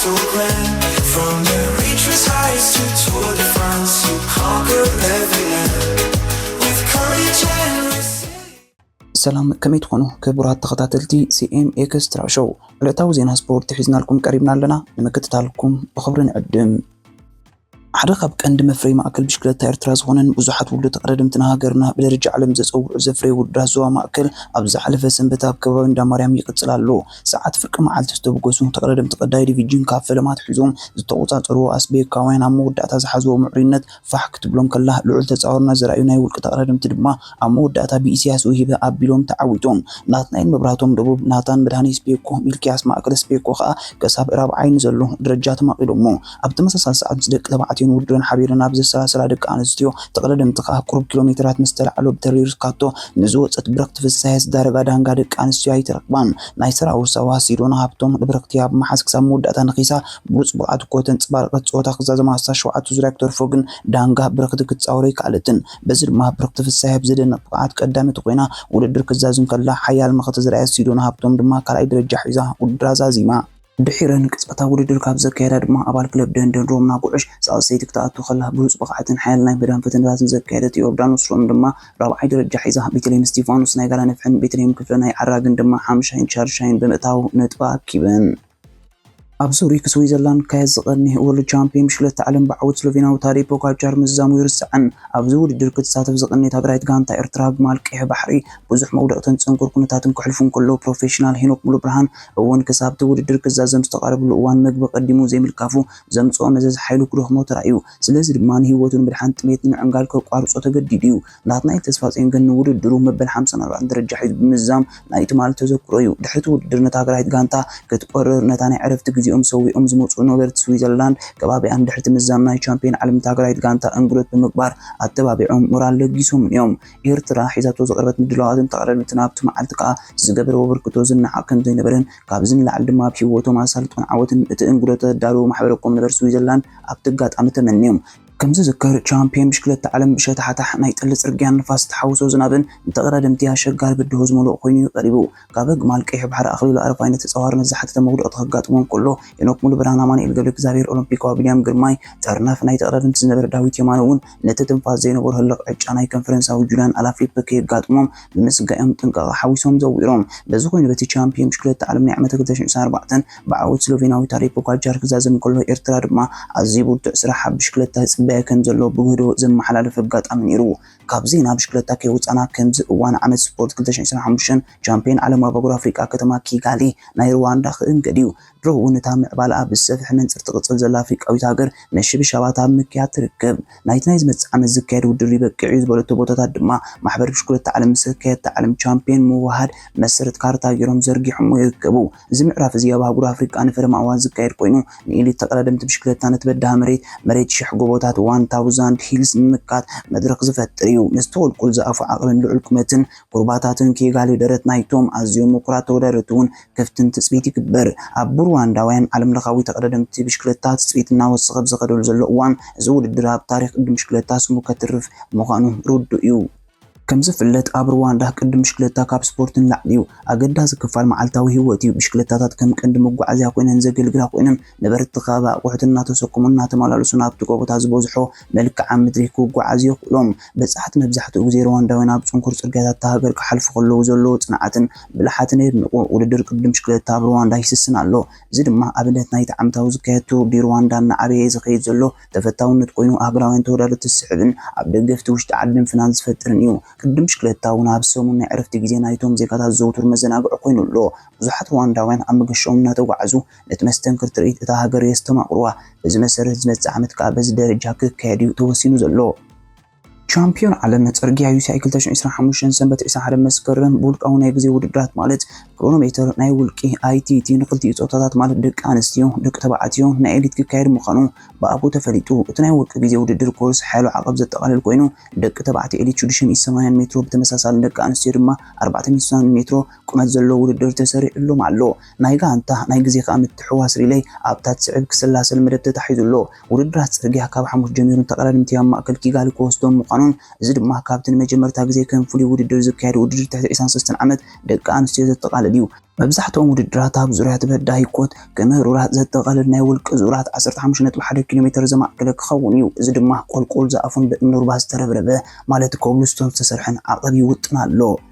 From the reaches highest to Tour de France, you conquer every land with courage and resilience. ሰላም፣ ከመይ ትኾኑ ክቡራት ተኸታተልቲ ሲኤም ኤክስትራ ሾው? ዕለታዊ ዜና ስፖርት ሒዝናልኩም ቀሪብና ኣለና። ንምክትታልኩም ብኽብሪ ንዕድም። ሓደ ካብ ቀንዲ መፍረይ ማእከል ብሽክለታ ኤርትራ ዝኾነን ብዙሓት ውሉድ ተቐዳደምቲ ንሃገርና ብደረጃ ዓለም ዘጸውዑ ዘፍረየ ውድድራት ዞባ ማእከል ኣብ ዝሓለፈ ሰንበት ኣብ ከባቢ እንዳማርያም ይቕጽል ኣሎ። ሰዓት ፍርቂ መዓልቲ ዝተበገሱ ተቐዳደምቲ ቀዳይ ዲቪዥን ካብ ፈለማ ኣትሒዞም ዝተቖጻጸርዎ ኣስቤካውያን ኣብ መወዳእታ ዝሓዝዎ ምዕሩይነት ፋሕ ክትብሎም ከላ ልዑል ተጻዋርነት ዘርኣዩ ናይ ውልቂ ተቐዳደምቲ ድማ ኣብ መወዳእታ ብኢሳያስ ውሂበ ኣቢሎም ተዓዊቶም። ናትናኤል መብራህቶም ደቡብ፣ ናታን መድሃኒ ስፔኮ፣ ሚልኪያስ ማእከል ስፔኮ ከኣ ክሳብ ራብዓይ ንዘሎ ደረጃ ተማቒሎሞ። ኣብ ተመሳሳሊ ሰዓት ምስ ደቂ ተባዕትዮን ውድድርን ሓቢረን ኣብ ዘሰላስላ ደቂ ኣንስትዮ ተቐዳደምቲ ከኣ ቁሩብ ኪሎ ሜትራት ምስ ተላዕሎ ብተሪር ስካቶ ንዝወጸት ብረኽቲ ፍሳየ ዝዳረጋ ዳንጋ ደቂ ኣንስትዮ ኣይተረኽባን። ናይ ሰራውር ሳዋ ሲዶና ሃብቶም ንብረኽቲ ኣብ መሓዝ ክሳብ መወዳእታ ነኺሳ ብሉጽ ብቕዓት እኮ ተንጸባረቐት። ጸወታ ክዛዘም ኣስታት ሸውዓተ ዙርያ ክተርፎ ግን ዳንጋ ብረኽቲ ክትጻወሮ ኣይከኣለትን። በዚ ድማ ብረኽቲ ፍሳየ ብዘደንቕ ብቕዓት ቀዳመይቲ ኮይና ውድድር ክዛዝም ከላ ሓያል መኸተ ዘርኣየት ሲዶና ሃብቶም ድማ ካልኣይ ደረጃ ሒዛ ውድድራ ዛዚማ። ድሒረን ቅጽበታዊ ውድድር ካብ ዘካየዳ ድማ ኣባል ክለብ ደንደን ሮምና ጉዕሽ ሳልሰይቲ ክትኣቱ ከላ ብሉጽ ብቕዓትን ሓያል ናይ መዳን ፈተነታትን ዘካየደት ዮርዳኖስ ሮም ድማ ራብዓይ ደረጃ ሒዛ። ቤተልሔም እስቲፋኖስ ናይ ጋላ ነፍሕን ቤተልሔም ክፍለ ናይ ዓራግን ድማ ሓምሻይን ሻድሻይን ብምእታው ነጥቢ ኣኪበን። ኣብ ዙሪክ ስዊዘርላንድ ክካየድ ዝቐኒ ወርልድ ቻምፒዮን ብሽክለታ ዓለም ብዓወት ስሎቬናዊ ታዴ ፖጋቻር ምዝዛሙ ይርስዓን። ኣብዚ ውድድር ክትሳተፍ ዝቐነየት ሃገራዊት ጋንታ ኤርትራ ኣግማል ቀይሕ ባሕሪ ብዙሕ መውደቕትን ጽንኩር ኩነታትን ከሕልፉ እንከለዉ ፕሮፌሽናል ሄኖክ ሙሉብርሃን እውን ክሳብቲ ውድድር ክዛዘም ዝተቓረብሉ እዋን መግቢ ቀዲሙ ዘይምልካፉ ዘምጽኦ መዘዝ ሓይሉ ክደኽሞ ተራእዩ። ስለዚ ድማ ንህይወቱ ንምድሓን ጥሜት ንምዕንጋል ከቋርጾ ተገዲዱ እዩ። ናትናኤል ተስፋጽዮን ግን ንውድድሩ መበል ሓምሳን ኣርባዕተን ደረጃ ሒዙ ብምዝዛም ናይ ትማሊ ተዘክሮ እዩ። ድሕሪ እቲ ውድድር ነታ ሃገራዊት ጋንታ ክትቆርር ነታ ናይ ዕረፍቲ ግዜኦም ሰዊኦም ዝመጹ ነበርቲ ስዊዘርላንድ ከባቢኣን ድሕሪ እቲ ምዝዛም ናይ ቻምፒዮን ዓለም እታ ሃገራዊት ጋንታ እንግዶት ብምግባር ኣተባቢዖም ሞራል ለጊሶምን እዮም። ኤርትራ ሒዛቶ ዝቐረበት ምድላዋትን ተቐዳደምትን ኣብቲ መዓልቲ ከኣ ዝገበርዎ ኣበርክቶ ዝነዓቕ ከም ዘይነበረን ካብዚ ንላዕሊ ድማ ኣብ ህይወቶም ኣሳልጦን ዓወትን እቲ እንግዶ ተዳለዉ ማሕበረ ኮም ነበርቲ ስዊዘርላንድ ኣብቲ ኣጋጣሚ ተመንዮም። ከም ዝዝከር ቻምፒዮን ብሽክለታ ዓለም ብሸታሕታሕ ናይ ጠሊ ጽርግያን ንፋስ ዝተሓውሶ ዝናብን ንተቐዳደምቲ ኣሸጋሪ ብድሆ ዝመልኦ ኮይኑ እዩ ቀሪቡ። ካብ ኣግማል ቀይሕ ባሕሪ ኣኽሊሉ ኣረፋይነት ተጻዋርነት ዝሓተተ መውደቕቲ ከጋጥሞ እንከሎ ሄኖክ ሙሉብርሃን ኣማኑኤል ገብረ እግዚኣብሔር ኦሎምፒካዊ ቢንያም ግርማይ ጠርናፊ ናይ ተቐዳደምቲ ዝነበረ ዳዊት የማነ እውን ነቲ ትንፋስ ዘይነበሮ ህልቕ ዕጫ ናይ ኮንፈረንሳዊ ጁልያን ኣላፊሊፐ ከየጋጥሞም ብምስጋኦም ጥንቃቐ ሓዊሶም ዘዊሮም። በዚ ኮይኑ በቲ ቻምፒዮን ብሽክለታ ዓለም ናይ ዓመተ ክልተ ሽሕን ዕስራን ኣርባዕተን ብዓወት ስሎቬናዊ ታዴ ፖጋቻር ክዛዘም እንከሎ ኤርትራ ድማ ኣዝዩ ብርቱዕ ስራሕ ኣብ ብሽክለታ ይጽበያ ከም ዘሎ ብግህዶ ዘመሓላለፈ ኣጋጣሚ ነይሩ። ካብ ዜና ብሽክለታ ከይወጻና ከምዚ እዋን ዓመት ስፖርት ክልተ ሽሕን ዕስራን ሓሙሽተን ቻምፒዮን ዓለም ኣብ ኣህጉር ኣፍሪቃ ከተማ ኪጋሊ ናይ ሩዋንዳ ክእንገድ እዩ። ድሮ እውን እታ ምዕባለ ኣብ ዝሰፍሐ መንጽር ትቕጽል ዘላ ኣፍሪቃዊት ሃገር መሽብሻባት ኣብ ምክያድ ትርከብ። ናይቲ ናይ ዝመጽእ ዓመት ዝካየድ ውድድር ይበቅዕ እዩ ዝበለቶ ቦታታት ድማ ማሕበር ብሽክለታ ዓለም ምስ ኣካየድቲ ዓለም ቻምፒዮን ምውሃድ መሰረት ካርታ ገይሮም ዘርጊሖሞ ይርከቡ። እዚ ምዕራፍ እዚ ኣብ ኣህጉር ኣፍሪቃ ንፈለማ እዋን ዝካየድ ኮይኑ ንኤሊት ተቐዳደምቲ ብሽክለታ ነቲ በዳህ መሬት መሬት ሽሕ ጎቦታት ዋን ታውዛንድ ሂልስ ንምምካት መድረኽ ዝፈጥር እዩ። ምስቲ ቁልቁል ዝኣፉ ዓቕብን ልዑል ቁመትን ኩርባታትን ኪጋሊ ደረት ናይቶም ኣዝዮም ምኩራት ተወዳደርቲ እውን ክፍትን ትጽቢት ይግበር። ኣብ ብሩዋንዳውያን ዓለም ለኻዊ ተቐዳደምቲ ብሽክለታ ትጽቢት እናወሰኸ ብዝኸደሉ ዘሎ እዋን እዚ ውድድር ኣብ ታሪኽ ቅድም ብሽክለታ ስሙ ከትርፍ ምዃኑ ርዱእ እዩ። ከም ዝፍለጥ ኣብ ሩዋንዳ ቅድም ብሽክለታ ካብ ስፖርት ንላዕሊ እዩ። ኣገዳሲ ክፋል መዓልታዊ ህይወት እዩ። ብሽክለታታት ከም ቀንዲ መጓዓዝያ ኮይነን ዘገልግላ ኮይነን ነበርቲ ከባቢ ኣቑሑት እናተሰከሙ እናተመላለሱ ናብቲ ጎቦታት ዝበዝሖ መልክዓ ምድሪ ክጓዓዙ የኽእሎም። በጻሕቲ መብዛሕትኡ ግዜ ሩዋንዳውያን ኣብ ጽንኩር ጽርግያታት እታ ሃገር ክሓልፉ ከለዉ ዘለዎ ጽንዓትን ብልሓትን የድንቑ። ውድድር ቅድም ብሽክለታ ኣብ ሩዋንዳ ይስስን ኣሎ። እዚ ድማ ኣብነት ናይቲ ዓመታዊ ዝካየድ ቱር ዲ ሩዋንዳ እናዓበየ ዝኸይድ ዘሎ ተፈታውነት ኮይኑ ኣህጉራውያን ተወዳደርቲ ዝስሕብን ኣብ ደገፍቲ ውሽጢ ዓድን ፍናን ዝፈጥርን እዩ። ቅድም ብሽክለታ እውን ኣብ ሰሙን ናይ ዕረፍቲ ግዜ ናይቶም ዜጋታት ዘውትር መዘናግዒ ኮይኑ ኣሎ። ብዙሓት ሩዋንዳውያን ኣብ መገሻኦም እናተጓዓዙ ነቲ መስተንክር ትርኢት እታ ሃገር የስተማቕርዋ። በዚ መሰረት ዝመጽእ ዓመት ከኣ በዚ ደረጃ ክካየድ እዩ ተወሲኑ ዘሎ። ቻምፒዮን ዓለም ጽርግያ ዩሲኣይ ክልተ ሽሕን ዕስራን ሓሙሽተን ሰንበት ዕስራን ሓደን መስከረም ብውልቃዊ ናይ ግዜ ውድድራት ማለት ክሮኖሜተር ናይ ውልቂ ኣይቲቲ ንክልቲኡ ጾታታት ማለት ደቂ ኣንስትዮ ደቂ ተባዕትዮ ናይ ኤሊት ክካየድ ምዃኑ ብኣፉ ተፈሊጡ። እቲ ናይ ውልቂ ግዜ ውድድር ኮርስ ሓያሎ ዓቐብ ዘጠቓልል ኮይኑ ደቂ ተባዕትዮ ኤሊት ሽዱሽተ ሚእቲ ሰማንያን ሜትሮ ብተመሳሳሊ ደቂ ኣንስትዮ ድማ ኣርባዕተ ሚእቲ ሰማንያን ሜትሮ ቁመት ዘለዎ ውድድር ተሰሪዕሎም ኣሎ። ናይ ጋንታ ናይ ግዜ ከኣ ምትሕዋስ ሪለይ ኣብታ ትስዕብ ክሰላሰል መደብ ተታሒዙ ኣሎ። ውድድራት ጽርግያ ካብ ሓሙስ ጀሚሩ ንተቐዳደምቲ ኣብ ማእከል ኪጋሊ ክወስዶም ምዃኑ ምዃኑን፣ እዚ ድማ ካብቲ ንመጀመርታ ግዜ ከም ፍሉይ ውድድር ዝካየድ ውድድር ትሕቲ ዕስራን ሰለስተን ዓመት ደቂ ኣንስትዮ ዘጠቓልል እዩ። መብዛሕትኦም ውድድራት ኣብ ዙርያ እቲ በዳሂ ኮት ከም ህሩራት ዘጠቓልል ናይ ውልቂ ዙራት ዓሰርተ ሓሙሽተ ነጥቢ ሓደ ኪሎ ሜትር ዘማእከለ ክኸውን እዩ። እዚ ድማ ቁልቁል ዝኣፉን ብእምኒ ሩባ ዝተረብረበ፣ ማለት ኮብልስቶን ዝተሰርሐን ዓቐብ ይውጥን ኣሎ።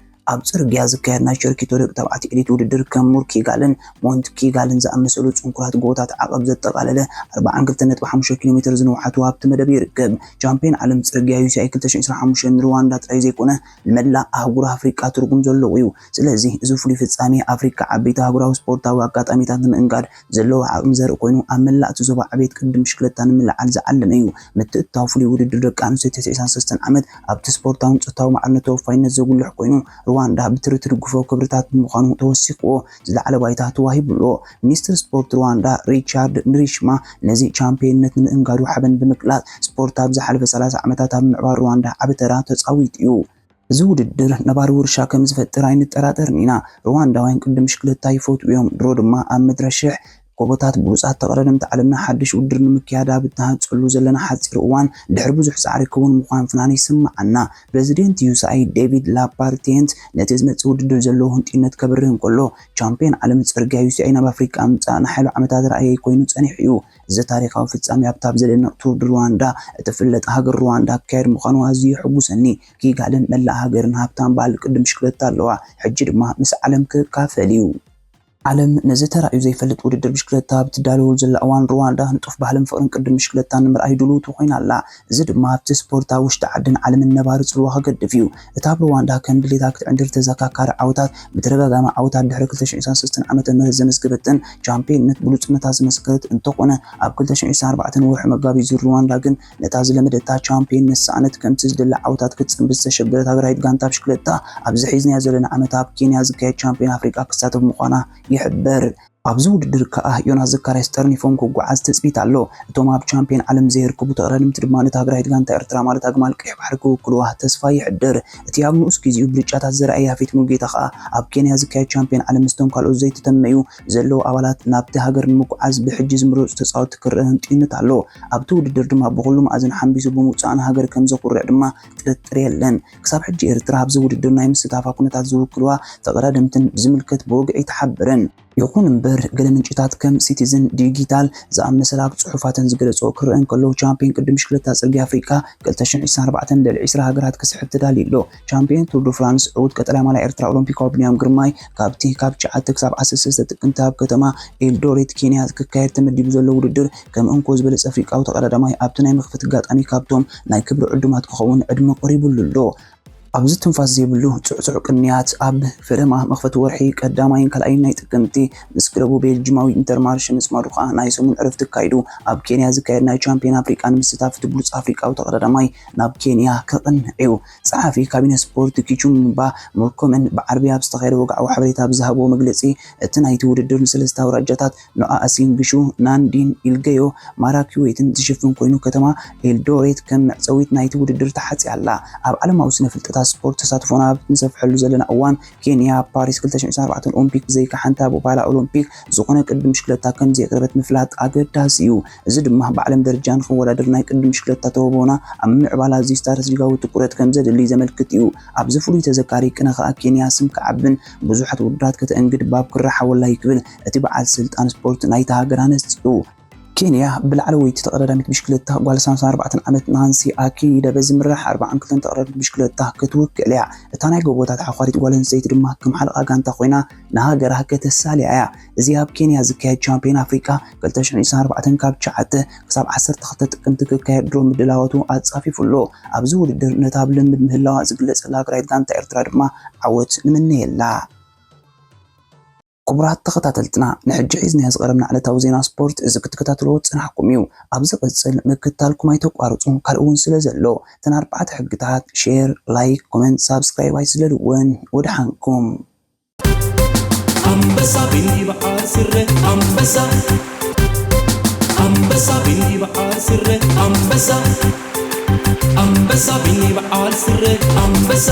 ኣብ ጽርግያ ዝካየድ ናይ ቸርኪቶ ደቂ ተባዕትዮ ኤሊት ውድድር ከም ሙር ኪጋልን ሞንት ኪጋልን ዝኣመሰሉ ጽንኩራት ጎቦታት ዓቐብ ዘጠቓለለ ኣርባዓን ክልተን ነጥቢ ሓሙሽተ ኪሎ ሜትር ዝንውሓቱ ኣብቲ መደብ ይርከብ። ቻምፒዮን ዓለም ጽርግያ ዩ ሲ ኣይ ክልተ ሽሕን ዕስራን ሓሙሽተን ንሩዋንዳ ጥራይ ዘይኮነ ንመላእ ኣህጉር ኣፍሪቃ ትርጉም ዘለዎ እዩ። ስለዚ እዚ ፍሉይ ፍጻሜ ኣፍሪቃ ዓበይቲ ኣህጉራዊ ስፖርታዊ ኣጋጣሚታት ንምእንጋድ ዘለዎ ዓቕሚ ዘርኢ ኮይኑ ኣብ መላእ እቲ ዞባ ዕቤት ቅድድም ብሽክለታ ንምልዓል ዝዓለመ እዩ። ምትእትታው ፍሉይ ውድድር ደቂ ኣንስትዮ ትሕቲ ዕስራን ሰለስተን ዓመት ኣብቲ ስፖርታውን ጾታዊ ማዕርነት ተወፋይነት ዘጉልሕ ኮይኑ፣ ሩዋንዳ ብትሪ ትድግፎ ክብርታት ብምዃኑ ተወሲኽዎ ዝለዓለ ባይታ ተዋሂቡ ኣሎ። ሚኒስትር ስፖርት ሩዋንዳ ሪቻርድ ንሪሽማ ነዚ ቻምፒዮንነት ንምእንጋዱ ሓበን ብምግላጽ፣ ስፖርት ኣብ ዝሓለፈ ሰላሳ ዓመታት ኣብ ምዕባር ሩዋንዳ ዓቢ ተራ ተጻዊቱ እዩ። እዚ ውድድር ነባሪ ውርሻ ከም ዝፈጥር ኣይንጠራጠርን ኢና። ሩዋንዳውያን ቅድድም ብሽክለታ ይፈትዉ እዮም። ድሮ ድማ ኣብ ምድረ ሽሕ ጎቦታት ብሉጻት ተቐዳደምቲ ዓለምና ሓድሽ ውድድር ንምክያድ ኣብ እተሃንጸሉ ዘለና ሓጺር እዋን፣ ድሕሪ ብዙሕ ጻዕሪ ክውን ምዃን ፍናን ይስምዓና። ፕረዚደንት ዩ ሲ ኣይ ዴቪድ ላፓርቴንት ነቲ ዝመጽእ ውድድር ዘለዎ ህንጡይነት ከብርህ እንከሎ፣ ቻምፒዮን ዓለም ጽርግያ ዩ ሲ ኣይ ናብ ኣፍሪቃ ምምጻእ ንሓያሎ ዓመታት ርኣየይ ኮይኑ ጸኒሑ እዩ። እዚ ታሪኻዊ ፍጻሜ ኣብታ ብዘደንቕ ቱር ድ ሩዋንዳ እትፍለጥ ሃገር ሩዋንዳ ክካየድ ምዃኑ ኣዝዩ የሐጉሰኒ። ኪጋልን መላእ ሃገርን ሃብታም ባህሊ ቅድድም ብሽክለታ ኣለዋ። ሕጂ ድማ ምስ ዓለም ክካፈል እዩ። ዓለም ነዚ ተራእዩ ዘይፈልጥ ውድድር ብሽክለታ ኣብ ትዳለወሉ ዘላ እዋን፣ ሩዋንዳ ንጡፍ ባህልን ፍቕርን ቅድድም ብሽክለታን ንምርኣይ ድልውቲ ኮይና ኣላ። እዚ ድማ ኣብቲ ስፖርት ኣብ ውሽጢ ዓድን ዓለምን ነባሪ ጽልዋ ክገድፍ እዩ። እታ ኣብ ሩዋንዳ ከም ድሌታ ክትዕንድር ተዘካካሪ ዓወታት ብተደጋጋሚ ዓወታት ድሕሪ ክልተ ሽሕን ዕስራን ሰለስተን ዓመተ ምህረት ዘመዝገበትን ቻምፒዮንነት ብሉጽነታ ዝመስከረት እንተኾነ፣ ኣብ ክልተ ሽሕን ዕስራን ኣርባዕተን ወርሒ መጋቢት ዙር ሩዋንዳ ግን ነታ ዝለመደታ ቻምፒዮንነት ሰኣነት። ከምቲ ዝድለ ዓወታት ክትጽንብል ዝተሸገረት ሃገራዊት ጋንታ ብሽክለታ፣ ኣብዚ ሒዝናዮ ዘለና ዓመት ኣብ ኬንያ ዝካየድ ቻምፒዮን ኣፍሪቃ ክትሳተፍ ምዃና ይሕበር። ኣብዚ ውድድር ከኣ ዮናስ ዘካርያስ ጠርኒፎም ክጓዓዝ ትጽቢት ኣሎ። እቶም ኣብ ቻምፒዮን ዓለም ዘይርከቡ ተቐዳደምቲ ድማ ነታ ሃገራዊት ጋንታ ኤርትራ ማለት ኣግማል ቀይሕ ባሕሪ ክውክልዋ ተስፋ ይሕድር። እቲ ኣብ ንኡስ ግዜኡ ብልጫታት ዘርኣየ ያፌት ሙሉጌታ ከኣ ኣብ ኬንያ ዝካየድ ቻምፒዮን ዓለም ምስቶም ካልኦት ዘይተተመዩ ዘለዉ ኣባላት ናብቲ ሃገር ንምጉዓዝ ብሕጂ ዝምረጹ ተጻወትቲ ክረአ ህንጡይነት ኣሎ። ኣብቲ ውድድር ድማ ብኹሉ መኣዝን ሓንቢሱ ብምውጻእ ንሃገር ከም ዘኹርዕ ድማ ጥርጥር የለን። ክሳብ ሕጂ ኤርትራ ኣብዚ ውድድር ናይ ምስታፋ ኩነታት ዝውክልዋ ተቐዳደምትን ብዝምልከት ብወግዒ ኣይትሓብርን። ይኹን እምበር፣ ገለ ምንጭታት ከም ሲቲዝን ዲጂታል ዝኣመሰላ ኣብ ጽሑፋተን ዝገለጽኦ ክረአ እንከሎ፣ ቻምፒዮን ቅድድም ብሽክለታ ጽርግያ ኣፍሪቃ ክልተ ሽሕን ዕስራን ኣርባዕተን ልዕሊ ዕስራ ሃገራት ክስሕብ ተዳልዩ ኣሎ። ቻምፒዮን ቱር ዱ ፍራንስ፣ ዕዉት ቀጠልያ ማልያ ኤርትራ ኦሎምፒካዊ ብንያም ግርማይ፣ ካብቲ ካብ ትሽዓተ ክሳብ ዓሰርተ ሰለስተ ጥቅምቲ ኣብ ከተማ ኤልዶሬት ኬንያ ክካየድ ተመዲቡ ዘሎ ውድድር፣ ከም እንኮ ዝበለጸ ኣፍሪቃዊ ተቐዳዳማይ ኣብቲ ናይ መኽፈቲ ኣጋጣሚ ካብቶም ናይ ክብሪ ዕዱማት ክኸውን ዕድመ ቀሪቡሉ ኣሎ። ኣብዚ ትንፋስ ዘይብሉ ጽዕጹዕ ቅንያት፣ ኣብ ፈለማ መኽፈቲ ወርሒ ቀዳማይን ካልኣይን ናይ ጥቅምቲ ምስ ክለቡ ቤልጂማዊ ኢንተርማርሽ ምጽማዱ ከኣ ናይ ሰሙን ዕረፍቲ ኣካይዱ። ኣብ ኬንያ ዝካየድ ናይ ቻምፒዮን ኣፍሪቃ ንምስታፍ እቲ ብሉጽ ኣፍሪቃዊ ተቐዳዳማይ ናብ ኬንያ ከቕንዕ እዩ። ጸሓፊ ካቢነ ስፖርት ኪቹምባ ሙርኮመን ብዓርቢ ኣብ ዝተኻየደ ወግዓዊ ሓበሬታ ብዝሃብዎ መግለጺ፣ እቲ ናይቲ ውድድር ንሰለስተ ኣውራጃታት ኖኣ ኣሲንግሹ፣ ናንዲን ኢልገዮ ማራኪዌትን ዝሽፍን ኮይኑ፣ ከተማ ኤልዶሬት ከም መዕጸዊት ናይቲ ውድድር ተሓጽያ ኣላ። ኣብ ዓለማዊ ስነ ፍልጠታት ስፖርት ተሳትፎና ኣብ ንሰፍሐሉ ዘለና እዋን፣ ኬንያ ኣብ ፓሪስ ክልተ ሽሕን ዕስራን ኣርባዕተን ኦሎምፒክ ብዘይካ ሓንቲ ኣብ ኦፓላ ኦሎምፒክ ዝኾነ ቅድድም ብሽክለታ ከም ዘየቅረበት ምፍላጥ ኣገዳሲ እዩ። እዚ ድማ ብዓለም ደረጃ ንኽወዳደር ናይ ቅድድም ብሽክለታ ተውህቦና ኣብ ምምዕባል ኣዝዩ ስትራተጂካዊ ትኩረት ከም ዘድሊ ዘመልክት እዩ። ኣብዚ ፍሉይ ተዘካሪ ቅነ ከኣ ኬንያ ስም ክዓብን ብዙሓት ውድድራት ከተእንግድ ባብ ክረሓወላ እዩ ክብል እቲ በዓል ስልጣን ስፖርት ናይታ ሃገር ኣነጺሩ። ኬንያ ብላዕለወይቲ ተቐዳዳሚት ብሽክለታ ጓል ሰላሳን ኣርባዕተን ዓመት ናንሲ ኣኪንደበ ዝምራሕ ኣርባዓን ክልተን ተቐዳዳሚት ብሽክለታ ክትውክል እያ። እታ ናይ ጎቦታት ሓዃሪት ጓል ኣንስተይቲ ድማ ከም ሓለቓ ጋንታ ኮይና ንሃገራ ከተሳልያ እያ። እዚ ኣብ ኬንያ ዝካየድ ቻምፒዮን ኣፍሪቃ ክልተ ሽሕን ዕስራን ኣርባዕተን ካብ ትሽዓተ ክሳብ ዓሰርተ ክልተ ጥቅምቲ ክካየድ ድሮ ምድላዋቱ ኣጻፊፉ ኣሎ። ኣብዚ ውድድር ነታ ኣብ ልምምድ ምህላዋ ዝግለጸላ ሃገራዊት ጋንታ ኤርትራ ድማ ዓወት ንምነየላ። ክቡራት ተኸታተልትና፣ ንሕጂ ሒዝናዮ ዝቐረብና ዕለታዊ ዜና ስፖርት እዚ ክትከታተልዎ ዝጸናሕኩም እዩ። ኣብ ዝቕጽል ምክትታልኩም ኣይተቋርጹ፣ ካልእ እውን ስለ ዘሎ፣ እተን ኣርባዕተ ሕግታት፣ ሼር፣ ላይክ፣ ኮመንት፣ ሳብስክራይብ ኣይትዝለልወን። ወደሓንኩም። ኣንበሳ ቢኒ በዓል ስረ ኣንበሳ፣ ኣንበሳ ቢኒ በዓል ስረ ኣንበሳ፣ ኣንበሳ ቢኒ በዓል ስረ ኣንበሳ።